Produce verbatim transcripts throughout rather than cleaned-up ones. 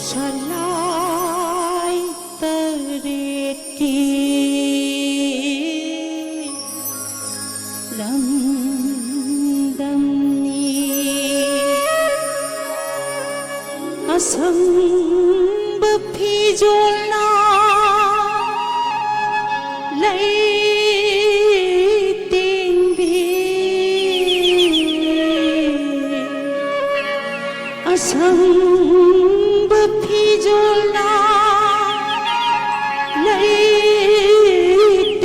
ꯁꯂꯥꯏ ꯇꯔꯦꯠꯀꯤ ꯂꯝꯗꯝꯅꯤ꯫ ꯑꯁꯪꯕ ꯐꯤꯖꯣꯜꯅ ꯂꯩꯇꯦꯡꯕꯤ, ꯑꯁꯪꯕ ꯐꯤꯖꯣꯜꯅ ꯂꯩꯇꯦꯡꯕꯤ꯫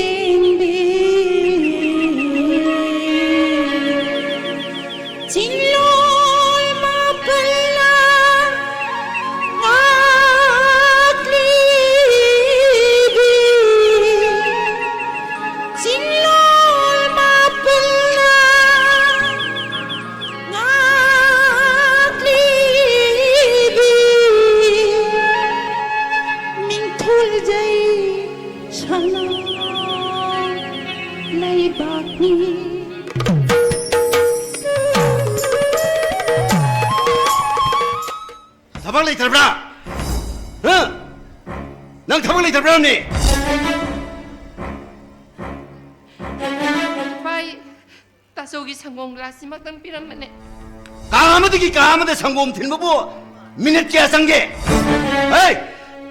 ꯆꯤꯡꯂꯣꯜ ꯃꯥꯄꯜꯅ ꯉꯥꯛꯂꯤꯕꯤ, ꯆꯤꯡꯂꯣꯜ ꯃꯥꯄꯜꯅ ꯉꯥꯛꯂꯤꯕꯤ, ꯃꯤꯡꯊꯣꯜꯖꯩ ꯁꯅꯥ ꯂꯩꯕꯥꯛꯅꯤ꯫ ꯊꯕꯛ ꯂꯩꯇ꯭ꯔꯕ꯭ꯔꯥ? ꯍꯥ? ꯅꯪ ꯊꯕꯛ ꯂꯩꯇ꯭ꯔꯕ꯭ꯔꯥꯅꯦ? ꯏꯄꯥ, ꯇꯥꯆꯧꯒꯤ ꯁꯪꯒꯣꯝ ꯒ꯭ꯂꯥꯁꯁꯤꯃꯛꯇꯪ ꯄꯤꯔꯝꯕꯅꯦ꯫ ꯀꯥ ꯑꯃꯗꯒꯤ ꯀꯥ ꯑꯃꯗ ꯁꯪꯒꯣꯝ ꯊꯤꯟꯕꯕꯨ ꯃꯤꯅꯤꯠ ꯀꯌꯥ ꯆꯪꯒꯦ? ꯍꯦ!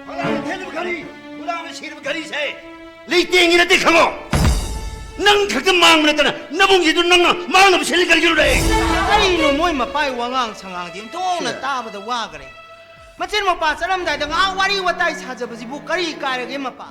ꯐꯂꯥꯅ ꯊꯦꯜꯂꯤꯕ ꯘꯔꯤ, ꯐꯨꯂꯥꯅ ꯁꯤꯔꯤꯕ ꯘꯔꯤꯁꯦ ꯂꯩꯇꯦꯡꯒꯤ ꯅꯠꯇꯦ, ꯈꯪꯉꯣ꯫ ꯅꯪ ꯈꯛꯇ ꯃꯥꯡꯕ ꯅꯠꯇꯅ ꯅꯕꯨꯡꯁꯤꯗꯨ ꯅꯪꯅ ꯃꯥꯡꯅꯕ ꯁꯤꯜꯂꯤ ꯀꯔꯤꯒꯤꯅꯣꯅꯦ? ꯀꯔꯤꯅꯣ ꯃꯣꯏ ꯃꯄꯥꯏ ꯋꯥꯉꯥꯡ ꯁꯉꯥꯡꯗꯤ ꯑꯣꯟꯊꯣꯛꯅ ꯁꯤꯗ ꯇꯥꯕꯗ ꯋꯥꯈ꯭ꯔꯦ꯫ ꯃꯆꯤꯟ ꯃꯧꯄꯥ ꯆꯠꯂꯝꯗꯥꯏꯗ ꯉꯥꯏꯍꯥꯛ ꯋꯥꯔꯤ ꯋꯥꯇꯥꯏ ꯁꯥꯖꯕꯁꯤꯕꯨ ꯀꯔꯤ ꯀꯥꯏꯔꯒꯦ ꯃꯄꯥ?